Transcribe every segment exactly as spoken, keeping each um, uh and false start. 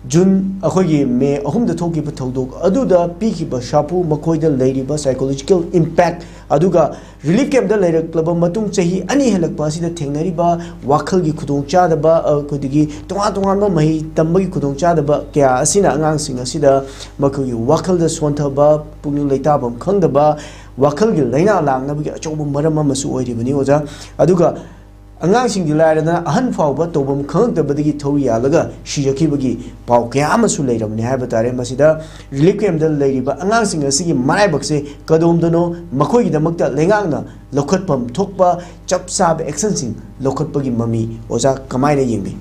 June, ꯑꯩꯈꯣꯏꯒꯤ ꯃꯦ ꯑꯍꯨꯝꯗ ꯊꯣꯛꯈꯤꯕ ꯊꯧꯗꯣꯛ ꯑꯗꯨꯗ ꯄꯤꯈꯤꯕ ꯁꯥꯐꯨ, ꯃꯈꯣꯏꯗ ꯂꯩꯔꯤꯕ psychological impact, ꯑꯗꯨꯒ relief camp ꯇ ꯂꯩꯔꯛꯂꯕ ꯃꯇꯨꯡ ꯆꯍꯤ ꯑꯅꯤ ꯍꯦꯜꯂꯛꯄ ꯑꯁꯤꯗ ꯊꯦꯡꯅꯔꯤꯕ ꯋꯥꯈꯜꯒꯤ ꯈꯨꯗꯣꯡꯆꯥꯗꯕ, ꯑ, ꯑꯩꯈꯣꯏꯗꯒꯤ ꯇꯣꯉꯥꯟ ꯇꯣꯉꯥꯟꯕ ꯃꯍꯩ ꯇꯝꯕꯒꯤ ꯈꯨꯗꯣꯡꯆꯥꯗꯕ ꯀꯌꯥ ꯑꯁꯤꯅ ꯑꯉꯥꯡꯁꯤꯡ ꯑꯁꯤꯗ ꯃꯈꯣꯏꯒꯤ ꯋꯥꯈꯜꯗ ꯁꯣꯟꯊꯕ, ꯄꯨꯛꯅꯤꯡ ꯂꯩꯇꯥꯐꯝ ꯈꯪꯗꯕ, ꯋꯥꯈꯜꯒꯤ ꯂꯥꯏꯅꯥ ꯂꯥꯛꯅꯕꯒꯤ ꯑꯆꯧꯕ ꯃꯔꯝ ꯑꯃꯁꯨ ꯑꯣꯏꯔꯤꯕꯅꯤ, ꯑꯣꯖꯥ꯫ ꯑꯗꯨꯒ ꯑꯉꯥꯡꯁꯤꯡꯗꯤ ꯂꯥꯏꯔꯗꯅ ꯑꯍꯟ ꯐꯥꯎꯕ ꯇꯧꯐꯝ ꯈꯪꯉꯛꯇꯕꯗꯒꯤ ꯊꯧꯔꯤ ꯌꯥꯜꯂꯒ ꯁꯤꯖꯈꯤꯕꯒꯤ ꯄꯥꯎ ꯀꯌꯥ ꯑꯃꯁꯨ ꯂꯩꯔꯕꯅꯤ ꯍꯥꯏꯕ ꯇꯥꯔꯦ꯫ ꯃꯁꯤꯗ relief camp ꯇ ꯂꯩꯔꯤꯕ ꯑꯉꯥꯡꯁꯤꯡ ꯑꯁꯤꯒꯤ ꯃꯔꯥꯏꯕꯛꯁꯦ ꯀꯗꯣꯝꯗꯅꯣ, ꯃꯈꯣꯏꯒꯤꯗꯃꯛꯇ ꯂꯩꯉꯥꯛꯅ ꯂꯧꯈꯠꯐꯝ ꯊꯣꯛꯄ ꯆꯞ ꯆꯥꯕ action ꯁꯤꯡ ꯂꯧꯈꯠꯄꯒꯤ ꯃꯃꯤ ꯑꯣꯖꯥ ꯀꯃꯥꯏꯅ ꯌꯦꯡꯕꯤ?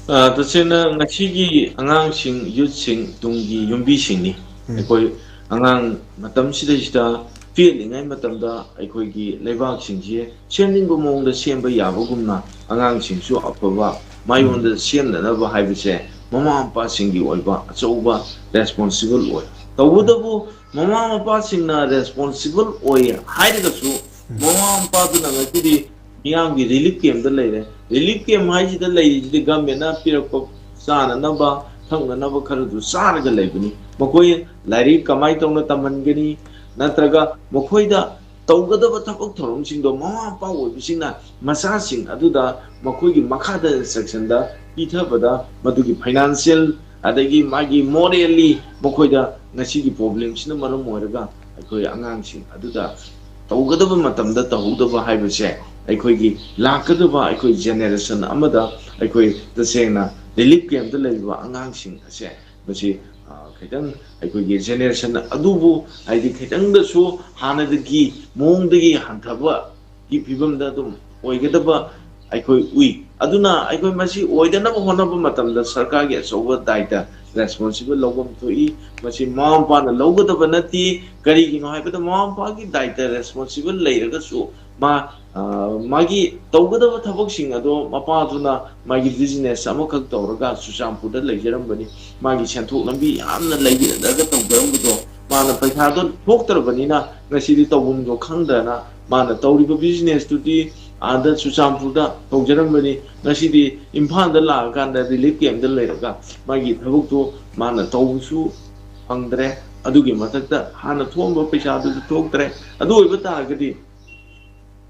ꯑ, ꯇꯁꯦꯡꯅ ꯉꯁꯤꯒꯤ ꯑꯉꯥꯡꯁꯤꯡ, youth ꯁꯤꯡ ꯇꯨꯡꯒꯤ ꯌꯨꯝꯕꯤꯁꯤꯡꯅꯤ꯫ ꯎꯝ꯫ ꯑꯩꯈꯣꯏ ꯑꯉꯥꯡ ꯃꯇꯝꯁꯤꯗꯩꯁꯤꯗ ꯄꯦꯠꯂꯤꯉꯩ ꯃꯇꯝꯗ ꯑꯩꯈꯣꯏꯒꯤ ꯂꯩꯕꯥꯛꯁꯤꯡꯁꯦ ꯁꯦꯝꯅꯤꯡꯕ ꯃꯑꯣꯡꯗ ꯁꯦꯝꯕ ꯌꯥꯕꯒꯨꯝꯅ ꯑꯉꯥꯡꯁꯤꯡꯁꯨ ꯑꯐꯕ ꯃꯥꯏꯌꯣꯟꯗ ꯁꯦꯝꯅꯅꯕ ꯍꯥꯏꯕꯁꯦ ꯃꯃꯥ ꯃꯄꯥꯁꯤꯡꯒꯤ ꯑꯣꯏꯕ ꯑꯆꯧꯕ responsible ꯑꯣꯏ꯫ ꯇꯧꯕꯇꯕꯨ ꯃꯃꯥ ꯃꯄꯥꯁꯤꯡꯅ responsible ꯑꯣꯏ ꯍꯥꯏꯔꯒꯁꯨ ꯃꯃꯥ ꯃꯄꯥꯗꯨꯅ ꯉꯁꯤꯗꯤ ꯃꯤꯌꯥꯝꯒꯤ relief camp ꯇ ꯂꯩꯔꯦ꯫ Relief camp ꯍꯥꯏꯁꯤꯗ ꯂꯩꯔꯤꯁꯤꯗꯤ government ꯅ ꯄꯤꯔꯛꯄ ꯆꯥꯅꯅꯕ, ꯊꯛꯅꯅꯕ ꯈꯔꯗꯨ ꯆꯥꯔꯒ ꯂꯩꯕꯅꯤ꯫ ꯃꯈꯣꯏ ꯂꯥꯏꯔꯤꯛ ꯀꯃꯥꯏꯅ ꯇꯧꯅ ꯇꯝꯍꯟꯒꯅꯤ, ꯅꯠꯇ꯭ꯔꯒ ꯃꯈꯣꯏꯗ ꯇꯧꯒꯗꯕ ꯊꯕꯛ ꯊꯧꯔꯝꯁꯤꯡꯗꯣ ꯃꯃꯥ ꯃꯄꯥ ꯑꯣꯏꯕꯁꯤꯡꯅ ꯃꯆꯥꯁꯤꯡ ꯑꯗꯨꯗ ꯃꯈꯣꯏꯒꯤ ꯃꯈꯥꯗ instruction ꯗ ꯄꯤꯊꯕꯗ ꯃꯗꯨꯒꯤ financial ꯑꯗꯒꯤ ꯃꯥꯒꯤ morally ꯃꯈꯣꯏꯗ ꯉꯁꯤꯒꯤ problem ꯁꯤꯅ ꯃꯔꯝ ꯑꯣꯏꯔꯒ ꯑꯩꯈꯣꯏ ꯑꯉꯥꯡꯁꯤꯡ ꯑꯗꯨꯗ ꯇꯧꯒꯗꯕ ꯃꯇꯝꯗ ꯇꯧꯍꯧꯗꯕ ꯍꯥꯏꯕꯁꯦ ꯑꯩꯈꯣꯏꯒꯤ ꯂꯥꯛꯀꯗꯕ ꯑꯩꯈꯣꯏ generation ꯑꯃꯗ ꯑꯩꯈꯣꯏ ꯇꯁꯦꯡꯅ relief camp ꯇ ꯂꯩꯔꯤꯕ ꯑꯉꯥꯡꯁꯤꯡ ꯑꯁꯦ ꯃꯁꯤ, ꯑ, ꯈꯤꯇꯪ ꯑꯩꯈꯣꯏꯒꯤ generation ꯑꯗꯨꯕꯨ ꯍꯥꯏꯗꯤ ꯈꯤꯇꯪꯗꯁꯨ ꯍꯥꯟꯅꯗꯒꯤ ꯃꯑꯣꯡꯗꯒꯤ ꯍꯟꯊꯕꯒꯤ ꯐꯤꯕꯝꯗ ꯑꯗꯨꯝ ꯑꯣꯏꯒꯗꯕ ꯑꯩꯈꯣꯏ ꯎꯏ꯫ ꯑꯗꯨꯅ ꯑꯩꯈꯣꯏ ꯃꯁꯤ ꯑꯣꯏꯗꯅꯕ ꯍꯣꯠꯅꯕ ꯃꯇꯝꯗ ꯁꯔꯀꯥꯔꯒꯤ ꯑꯆꯧꯕ ꯗꯥꯏꯇ, responsible ꯂꯧꯐꯝ ꯊꯣꯛꯏ꯫ ꯃꯁꯤ ꯃꯃꯥ ꯃꯄꯥꯅ ꯂꯧꯒꯗꯕ ꯅꯠꯇꯦ꯫ ꯀꯔꯤꯒꯤꯅꯣ ꯍꯥꯏꯕꯗ ꯃꯃꯥ ꯃꯄꯥꯒꯤ ꯗꯥꯏꯇ, responsible ꯂꯩꯔꯒꯁꯨ ꯃꯥ, ꯑ, ꯃꯥꯒꯤ ꯇꯧꯒꯗꯕ ꯊꯕꯛꯁꯤꯡ ꯑꯗꯣ ꯃꯄꯥꯗꯨꯅ ꯃꯥꯒꯤ business ꯑꯃꯈꯛ ꯇꯧꯔꯒ ꯆꯨꯔꯆꯥꯟꯄꯨꯔꯗ ꯂꯩꯖꯔꯝꯕꯅꯤ꯫ ꯃꯥꯒꯤ ꯁꯦꯟꯊꯣꯛ ꯂꯝꯕꯤ ꯌꯥꯝꯅ ꯂꯩꯖꯔꯒ ꯇꯧꯖꯔꯝꯕꯗꯣ ꯃꯥꯅ ꯄꯩꯁꯥꯗꯣ ꯊꯣꯛꯇ꯭ꯔꯕꯅꯤꯅ ꯉꯁꯤꯗꯤ ꯇꯧꯐꯝꯗꯣ ꯈꯪꯗꯅ ꯃꯥꯅ ꯇꯧꯔꯤꯕ business ꯇꯨꯗꯤ ꯑꯥꯗ ꯆꯨꯔꯆꯥꯟꯄꯨꯔꯗ ꯇꯧꯖꯔꯝꯕꯅꯤ꯫ ꯉꯁꯤꯗꯤ ꯏꯝꯐꯥꯜꯗ ꯂꯥꯛꯑꯀꯥꯟꯗ ꯔꯤꯂꯤꯐ ꯀꯦꯝꯞꯇ ꯂꯩꯔꯒ ꯃꯥꯒꯤ ꯊꯕꯛꯇꯨ ꯃꯥꯅ ꯇꯧꯕꯁꯨ ꯐꯪꯗ꯭ꯔꯦ꯫ ꯑꯗꯨꯒꯤ ꯃꯊꯛꯇ ꯍꯥꯟꯅ ꯊꯣꯛꯑꯝꯕ ꯄꯩꯁꯥꯗꯨꯁꯨ ꯊꯣꯛꯇ꯭ꯔꯦ꯫ ꯑꯗꯨ ꯑꯣꯏꯕ ꯇꯥꯔꯒꯗꯤ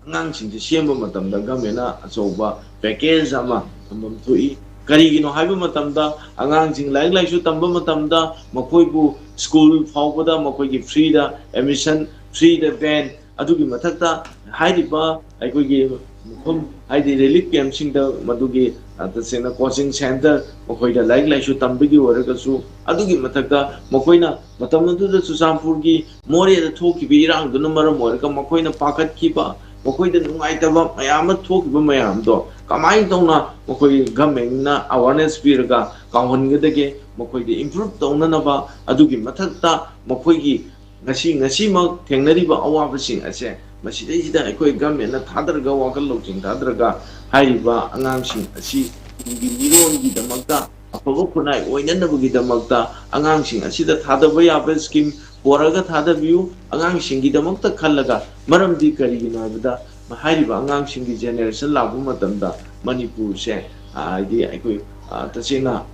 ꯑꯉꯥꯡꯁꯤꯡꯁꯦ ꯁꯦꯝꯕ ꯃꯇꯝꯗ ꯒꯃꯦꯟꯅ ꯑꯆꯧꯕ ꯄꯦꯀꯦꯖ ꯑꯃ ꯊꯝꯐꯝ ꯊꯣꯛꯏ꯫ ꯀꯔꯤꯒꯤꯅꯣ ꯍꯥꯏꯕ ꯃꯇꯝꯗ, ꯑꯉꯥꯡꯁꯤꯡ ꯂꯥꯏꯔꯤꯛ ꯂꯥꯏꯁꯨ ꯇꯝꯕ ꯃꯇꯝꯗ ꯃꯈꯣꯏꯕꯨ ꯁ꯭ꯀꯨꯜ ꯐꯥꯎꯕꯗ ꯃꯈꯣꯏꯒꯤ ꯐ꯭ꯔꯤꯗ ꯑꯦꯗꯃꯤꯁꯟ, ꯐ꯭ꯔꯤꯗ ꯚꯦꯟ, ꯑꯗꯨꯒꯤ ꯃꯊꯛꯇ ꯍꯥꯏꯔꯤꯕ ꯑꯩꯈꯣꯏꯒꯤ ꯃꯐꯝ, ꯍꯥꯏꯗꯤ ꯔꯤꯂꯤꯐ ꯀꯦꯝꯞꯁꯤꯡꯗ ꯃꯗꯨꯒꯤ, ꯑ, ꯇꯁꯦꯡꯅ ꯀꯣꯆꯤꯡ ꯁꯦꯟꯇꯔ, ꯃꯈꯣꯏꯗ ꯂꯥꯏꯔꯤꯛ ꯂꯥꯏꯁꯨ ꯇꯝꯕꯒꯤ ꯑꯣꯏꯔꯒꯁꯨ, ꯑꯗꯨꯒꯤ ꯃꯊꯛꯇ ꯃꯈꯣꯏꯅ ꯃꯇꯝ ꯑꯗꯨꯗ ꯆꯨꯔꯆꯥꯟꯄꯨꯔꯒꯤ ꯃꯣꯔꯦꯗ ꯊꯣꯛꯈꯤꯕ ꯏꯔꯥꯡꯗꯨꯅ ꯃꯔꯝ ꯑꯣꯏꯔꯒ ꯃꯈꯣꯏꯅ ꯄꯥꯈꯠꯈꯤꯕ, ꯃꯈꯣꯏꯗ ꯅꯨꯡꯉꯥꯏꯇꯕ ꯃꯌꯥꯝ ꯑꯃ ꯊꯣꯛꯈꯤꯕ ꯃꯌꯥꯝꯗꯣ ꯀꯃꯥꯏꯅ ꯇꯧꯅ ꯃꯈꯣꯏ ꯒꯃꯦꯟꯅ ꯑꯋꯥꯔꯅꯦꯁ ꯄꯤꯔꯒ ꯀꯥꯎꯍꯟꯒꯗꯒꯦ, ꯃꯈꯣꯏꯗ ꯏꯝꯄ꯭ꯔꯨꯞ ꯇꯧꯅꯅꯕ, ꯑꯗꯨꯒꯤ ꯃꯊꯛꯇ ꯃꯈꯣꯏꯒꯤ ꯉꯁꯤ, ꯉꯁꯤꯃꯛ ꯊꯦꯡꯅꯔꯤꯕ ꯑꯋꯥꯕꯁꯤꯡ ꯑꯁꯦ ꯃꯁꯤꯗꯩꯁꯤꯗ ꯑꯩꯈꯣꯏ ꯒꯃꯦꯟꯅ ꯊꯥꯗꯔꯒ, ꯋꯥꯈꯜ ꯂꯧꯁꯤꯡ ꯊꯥꯗꯔꯒ ꯍꯥꯏꯔꯤꯕ ꯑꯉꯥꯡꯁꯤꯡ ꯑꯁꯤ ꯇꯨꯡꯒꯤ ꯃꯤꯔꯣꯜꯒꯤꯗꯃꯛꯇ, ꯑꯐꯕ ꯈꯨꯟꯅꯥꯏ ꯑꯣꯏꯅꯅꯕꯒꯤꯗꯃꯛꯇ ꯑꯉꯥꯡꯁꯤꯡ ꯑꯁꯤꯗ ꯊꯥꯗꯕ ꯌꯥꯕ ꯁ꯭ꯀꯤꯝ ꯄꯨꯔꯛꯑꯒ ꯊꯥꯗꯕꯤꯌꯨ꯫ ꯑꯉꯥꯡꯁꯤꯡꯒꯤꯗꯃꯛꯇ ꯈꯜꯂꯒ, ꯃꯔꯝꯗꯤ ꯀꯔꯤꯒꯤꯅꯣ ꯍꯥꯏꯕꯗ ꯍꯥꯏꯔꯤꯕ ꯑꯉꯥꯡꯁꯤꯡꯒꯤ ꯖꯦꯅꯦꯔꯦꯁꯟ ꯂꯥꯛꯄ ꯃꯇꯝꯗ ꯃꯅꯤꯄꯨꯔꯁꯦ, ꯑ, ꯍꯥꯏꯗꯤ ꯑꯩꯈꯣꯏ, ꯑ, ꯇꯁꯦꯡꯅ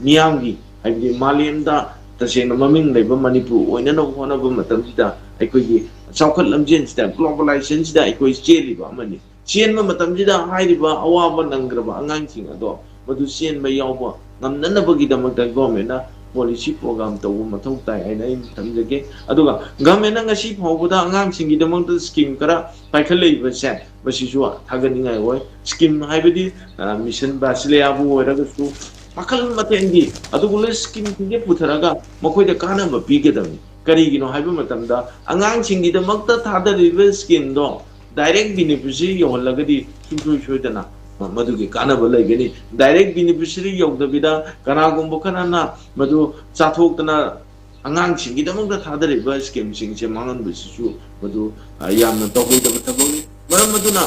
ꯃꯤꯌꯥꯝꯒꯤ, ꯍꯥꯏꯕꯗꯤ ꯃꯥꯂꯦꯝꯗ ꯇꯁꯦꯡꯅ ꯃꯃꯤꯡ ꯂꯩꯕ ꯃꯅꯤꯄꯨꯔ ꯑꯣꯏꯅꯅꯕ ꯍꯣꯠꯅꯕ ꯃꯇꯝꯁꯤꯗ ꯑꯩꯈꯣꯏꯒꯤ ꯆꯥꯎꯈꯠ ꯂꯝꯖꯦꯟꯁꯤꯗ, ꯒ꯭ꯂꯣꯕꯦꯂꯥꯏꯖꯦꯁꯟꯁꯤꯗ ꯑꯩꯈꯣꯏ ꯆꯦꯜꯂꯤꯕ ꯑꯃꯅꯤ꯫ ꯆꯦꯟꯕ ꯃꯇꯝꯁꯤꯗ ꯍꯥꯏꯔꯤꯕ ꯑꯋꯥꯕ ꯅꯪꯈ꯭ꯔꯕ ꯑꯉꯥꯡꯁꯤꯡ ꯑꯗꯣ ꯃꯗꯨ ꯆꯦꯟꯕ ꯌꯥꯎꯕ ꯉꯝꯅꯅꯕꯒꯤꯗꯃꯛꯇ ꯒꯣꯔꯃꯦꯟꯅ ꯄꯣꯂꯤꯁꯤ ꯄ꯭ꯔꯣꯒ꯭ꯔꯥꯝ ꯇꯧꯕ ꯃꯊꯧ ꯇꯥꯏ ꯍꯥꯏꯅ ꯑꯩꯅ ꯊꯝꯖꯒꯦ꯫ ꯑꯗꯨꯒ ꯒꯣꯔꯃꯦꯟꯅ ꯉꯁꯤ ꯐꯥꯎꯕꯗ ꯑꯉꯥꯡꯁꯤꯡꯒꯤꯗꯃꯛꯇ ꯁ꯭ꯀꯤꯝ ꯈꯔ ꯄꯥꯏꯈꯠꯂꯛꯏꯕꯁꯦ, ꯃꯁꯤꯁꯨ ꯊꯥꯒꯠꯅꯤꯡꯉꯥꯏ ꯑꯣꯏ꯫ ꯁ꯭ꯀꯤꯝ ꯍꯥꯏꯕꯗꯤ, ꯑ, ꯃꯤꯁꯟ ꯕꯥꯁꯤꯂꯤꯌꯥꯕꯨ ꯑꯣꯏꯔꯒꯁꯨ, ꯃꯈꯜ ꯃꯊꯦꯜꯒꯤ ꯑꯗꯨꯒꯨꯝꯕ ꯁ꯭ꯀꯤꯝꯁꯤꯡꯁꯦ ꯄꯨꯊꯔꯒ ꯃꯈꯣꯏꯗ ꯀꯥꯟꯅꯕ ꯄꯤꯒꯗꯕꯅꯤ꯫ ꯀꯔꯤꯒꯤꯅꯣ ꯍꯥꯏꯕ ꯃꯇꯝꯗ, ꯑꯉꯥꯡꯁꯤꯡꯒꯤꯗꯃꯛꯇ ꯊꯥꯗꯔꯤꯕ ꯁ꯭ꯀꯤꯝꯗꯣ ꯗꯥꯏꯔꯦꯛ ꯕꯦꯅꯤꯐꯤꯁꯔꯤ ꯌꯧꯍꯜꯂꯒꯗꯤ ꯁꯨꯡꯁꯣꯏ ꯁꯣꯏꯗꯅ ꯃꯗꯨꯒꯤ ꯀꯥꯟꯅꯕ ꯂꯩꯒꯅꯤ꯫ ꯗꯥꯏꯔꯦꯛ ꯕꯦꯅꯤꯐꯤꯁꯔꯤ ꯌꯧꯗꯕꯤꯗ ꯀꯅꯥꯒꯨꯝꯕ ꯈꯔꯅ ꯃꯗꯨ ꯆꯥꯊꯣꯛꯇꯅ ꯑꯉꯥꯡꯁꯤꯡꯒꯤꯗꯃꯛꯇ ꯊꯥꯗꯔꯤꯕ ꯁ꯭ꯀꯤꯝꯁꯤꯡꯁꯦ ꯃꯥꯡꯍꯟꯕꯁꯤꯁꯨ ꯃꯗꯨ, ꯑ, ꯌꯥꯝꯅ ꯇꯧꯍꯩꯗꯕ ꯊꯕꯛꯅꯤ꯫ ꯃꯔꯝ ꯑꯗꯨꯅ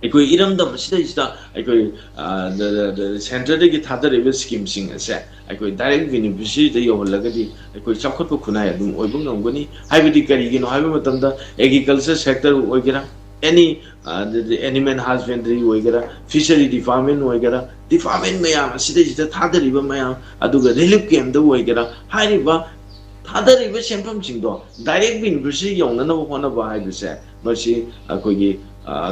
ꯑꯩꯈꯣꯏ ꯏꯔꯝꯗꯝ ꯑꯁꯤꯗꯩꯁꯤꯗ ꯑꯩꯈꯣꯏ, ꯑ, ꯗ-, ꯗ-, ꯗ-, ꯁꯦꯟꯇꯔꯗꯒꯤ ꯊꯥꯗꯔꯤꯕ ꯁ꯭ꯀꯤꯝꯁꯤꯡ ꯑꯁꯦ ꯑꯩꯈꯣꯏ ꯗꯥꯏꯔꯦꯛ ꯕꯦꯅꯤꯐꯤꯁꯔꯤꯗ ꯌꯧꯍꯜꯂꯒꯗꯤ ꯑꯩꯈꯣꯏ ꯆꯥꯎꯈꯠꯄ ꯈꯨꯟꯅꯥꯏ ꯑꯗꯨꯝ ꯑꯣꯏꯕ ꯉꯝꯒꯅꯤ꯫ ꯍꯥꯏꯕꯗꯤ ꯀꯔꯤꯒꯤꯅꯣ ꯍꯥꯏꯕ ꯃꯇꯝꯗ, ꯑꯦꯒ꯭ꯔꯤꯀꯜꯆꯔ ꯁꯦꯛꯇꯔ ꯑꯣꯏꯒꯦꯔꯥ, ꯑꯦꯅꯤ ꯑꯦꯅꯤꯃꯦꯜ ꯍꯁꯕꯦꯟꯗ꯭ꯔꯤ ꯑꯣꯏꯒꯦꯔꯥ, ꯐꯤꯁꯔꯤ ꯗꯤꯄꯥꯔꯠꯃꯦꯟ ꯑꯣꯏꯒꯦꯔꯥ, ꯗꯤꯄꯥꯔꯠꯃꯦꯟ ꯃꯌꯥꯝ ꯑꯁꯤꯗꯩꯁꯤꯗ ꯊꯥꯗꯔꯤꯕ ꯃꯌꯥꯝ, ꯑꯗꯨꯒ ꯔꯤꯂꯤꯐ ꯀꯦꯝꯗ ꯑꯣꯏꯒꯦꯔꯥ, ꯍꯥꯏꯔꯤꯕ ꯊꯥꯗꯔꯤꯕ ꯁꯦꯟꯐꯝꯁꯤꯡꯗꯣ ꯗꯥꯏꯔꯦꯛ ꯕꯦꯅꯤꯐꯤꯁꯔꯤ ꯌꯧꯅꯅꯕ ꯍꯣꯠꯅꯕ ꯍꯥꯏꯕꯁꯦ, ꯃꯁꯤ ꯑꯩꯈꯣꯏꯒꯤ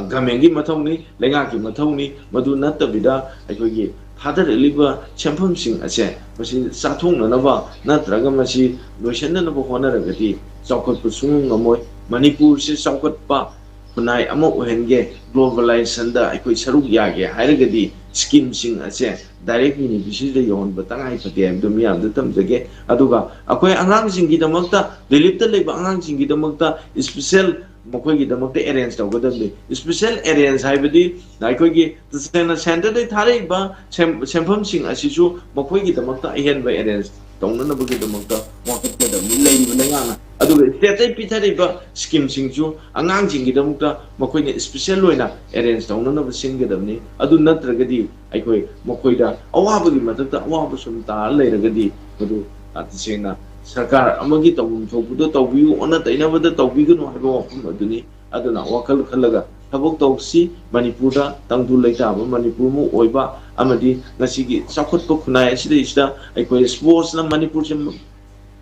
ꯒꯃꯦꯟꯒꯤ ꯃꯊꯧꯅꯤ, ꯂꯩꯉꯥꯛꯀꯤ ꯃꯊꯧꯅꯤ꯫ ꯃꯗꯨ ꯅꯠꯇꯕꯤꯗ ꯑꯩꯈꯣꯏꯒꯤ ꯊꯥꯗꯔꯛꯂꯤꯕ ꯁꯦꯟꯐꯝꯁꯤꯡ ꯑꯁꯦ ꯃꯁꯤ ꯆꯥꯊꯣꯛꯅꯅꯕ ꯅꯠꯇ꯭ꯔꯒ ꯃꯁꯤ ꯂꯣꯏꯁꯤꯟꯅꯅꯕ ꯍꯣꯠꯅꯔꯒꯗꯤ ꯆꯥꯎꯈꯠꯄ ꯁꯨꯡꯉꯝ ꯉꯝꯃꯣꯏ꯫ ꯃꯅꯤꯄꯨꯔꯁꯤ ꯆꯥꯎꯈꯠꯄ ꯈꯨꯟꯅꯥꯏ ꯑꯃ ꯑꯣꯏꯍꯟꯒꯦ, ꯒ꯭ꯂꯣꯕꯦꯂꯥꯏꯖꯦꯁꯟꯗ ꯑꯩꯈꯣꯏ ꯁꯔꯨꯛ ꯌꯥꯒꯦ ꯍꯥꯏꯔꯒꯗꯤ ꯁ꯭ꯀꯤꯝꯁꯤꯡ ꯑꯁꯦ ꯗꯥꯏꯔꯦꯛ ꯕꯦꯅꯤꯐꯤꯁꯔꯤꯗ ꯌꯧꯍꯟꯕ ꯇꯉꯥꯏ ꯐꯗꯦ ꯍꯥꯏꯕꯗꯨ ꯃꯤꯌꯥꯝꯗ ꯊꯝꯖꯒꯦ꯫ ꯑꯗꯨꯒ ꯑꯩꯈꯣꯏ ꯑꯉꯥꯡꯁꯤꯡꯒꯤꯗꯃꯛꯇ, ꯔꯤꯂꯤꯐꯇ ꯂꯩꯕ ꯑꯉꯥꯡꯁꯤꯡꯒꯤꯗꯃꯛꯇ ꯏꯁꯄꯤꯁꯦꯜ ꯃꯈꯣꯏꯒꯤꯗꯃꯛꯇ ꯑꯦꯔꯦꯟꯖ ꯇꯧꯒꯗꯕꯅꯤ꯫ ꯏꯁꯄꯤꯁꯦꯜ ꯑꯦꯔꯦꯟꯖ ꯍꯥꯏꯕꯗꯤ ꯑꯩꯈꯣꯏꯒꯤ ꯇꯁꯦꯡꯅ ꯁꯦꯟꯇꯔꯗꯒꯤ ꯊꯥꯔꯛꯏꯕ ꯁꯦꯟ-, ꯁꯦꯟꯐꯝꯁꯤꯡ ꯑꯁꯤꯁꯨ ꯃꯈꯣꯏꯒꯤꯗꯃꯛꯇ ꯑꯍꯦꯟꯕ ꯑꯦꯔꯦꯟꯖ ꯇꯧꯅꯅꯕꯒꯤꯗꯃꯛꯇ ꯋꯥꯀꯠꯀꯗꯕꯅꯤ ꯂꯩꯔꯤꯕ ꯂꯩꯉꯥꯛꯅ꯫ ꯑꯗꯨꯒ ꯁ꯭ꯇꯦꯠꯇꯒꯤ ꯄꯤꯊꯔꯤꯕ ꯁ꯭ꯀꯤꯝꯁꯤꯡꯁꯨ ꯑꯉꯥꯡꯁꯤꯡꯒꯤꯗꯃꯛꯇ ꯃꯈꯣꯏꯅ ꯏꯁꯄꯤꯁꯦꯜ ꯑꯣꯏꯅ ꯑꯦꯔꯦꯟꯖ ꯇꯧꯅꯅꯕ ꯁꯤꯟꯒꯗꯕꯅꯤ꯫ ꯑꯗꯨ ꯅꯠꯇ꯭ꯔꯒꯗꯤ ꯑꯩꯈꯣꯏ ꯃꯈꯣꯏꯗ ꯑꯋꯥꯕꯒꯤ ꯃꯊꯛꯇ ꯑꯋꯥꯕ ꯁꯨꯝ ꯇꯥꯔ ꯂꯩꯔꯒꯗꯤ ꯃꯗꯨ, ꯑ, ꯇꯁꯦꯡꯅ ꯁꯔꯀꯥꯔ ꯑꯃꯒꯤ ꯇꯧꯐꯝ ꯊꯣꯛꯄꯗꯣ ꯇꯧꯕꯤꯌꯨ, ꯑꯣꯟꯅ ꯇꯩꯅꯕꯗ ꯇꯧꯕꯤꯒꯅꯨ ꯍꯥꯏꯕ ꯋꯥꯐꯝ ꯑꯗꯨꯅꯤ꯫ ꯑꯗꯨꯅ ꯋꯥꯈꯜ ꯈꯜꯂꯒ ꯊꯕꯛ ꯇꯧꯁꯤ꯫ ꯃꯅꯤꯄꯨꯔꯗ ꯇꯪꯗꯨ ꯂꯩꯇꯥꯕ ꯃꯅꯤꯄꯨꯔ ꯑꯃ ꯑꯣꯏꯕ ꯑꯃꯗꯤ ꯉꯁꯤꯒꯤ ꯆꯥꯎꯈꯠꯄ ꯈꯨꯟꯅꯥꯏ ꯑꯁꯤꯗꯩꯁꯤꯗ ꯑꯩꯈꯣꯏ ꯁ꯭ꯄꯣꯔꯠꯁꯅ ꯃꯅꯤꯄꯨꯔꯁꯦ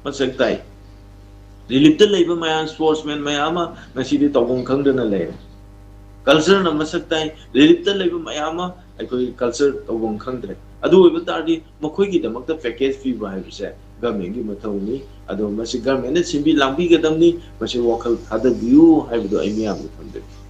ꯃꯁꯛ ꯇꯥꯛꯏ꯫ ꯔꯤꯂꯤꯐꯇ ꯂꯩꯕ ꯃꯌꯥꯝ, ꯁ꯭ꯄꯣꯔꯠꯁꯃꯦꯟ ꯃꯌꯥꯝ ꯑꯃ ꯉꯁꯤꯗꯤ ꯇꯧꯐꯝ ꯈꯪꯗꯅ ꯂꯩꯔꯦ꯫ ꯀꯜꯆꯔꯅ ꯃꯁꯛ ꯇꯥꯛꯏ꯫ ꯔꯤꯂꯤꯐꯇ ꯂꯩꯕ ꯃꯌꯥꯝ ꯑꯃ ꯑꯩꯈꯣꯏ ꯀꯜꯆꯔ ꯇꯧꯐꯝ ꯈꯪꯗ꯭ꯔꯦ꯫ ꯑꯗꯨ ꯑꯣꯏꯕ ꯇꯥꯔꯗꯤ ꯃꯈꯣꯏꯒꯤꯗꯃꯛꯇ ꯄꯦꯀꯦꯖ ꯄꯤꯕ ꯍꯥꯏꯕꯁꯦ ꯒꯃꯦꯟꯒꯤ ꯃꯊꯧꯅꯤ꯫ ꯑꯗꯣ ꯃꯁꯤ ꯒꯃꯦꯟꯅ ꯁꯤꯟꯕꯤ ꯂꯥꯡꯕꯤꯒꯗꯕꯅꯤ꯫ ꯃꯁꯤ ꯋꯥꯈꯜ ꯊꯥꯗꯕꯤꯌꯨ ꯍꯥꯏꯕꯗꯣ ꯑꯩ ꯃꯤꯌꯥꯝꯗ ꯊꯝꯖꯒꯦ꯫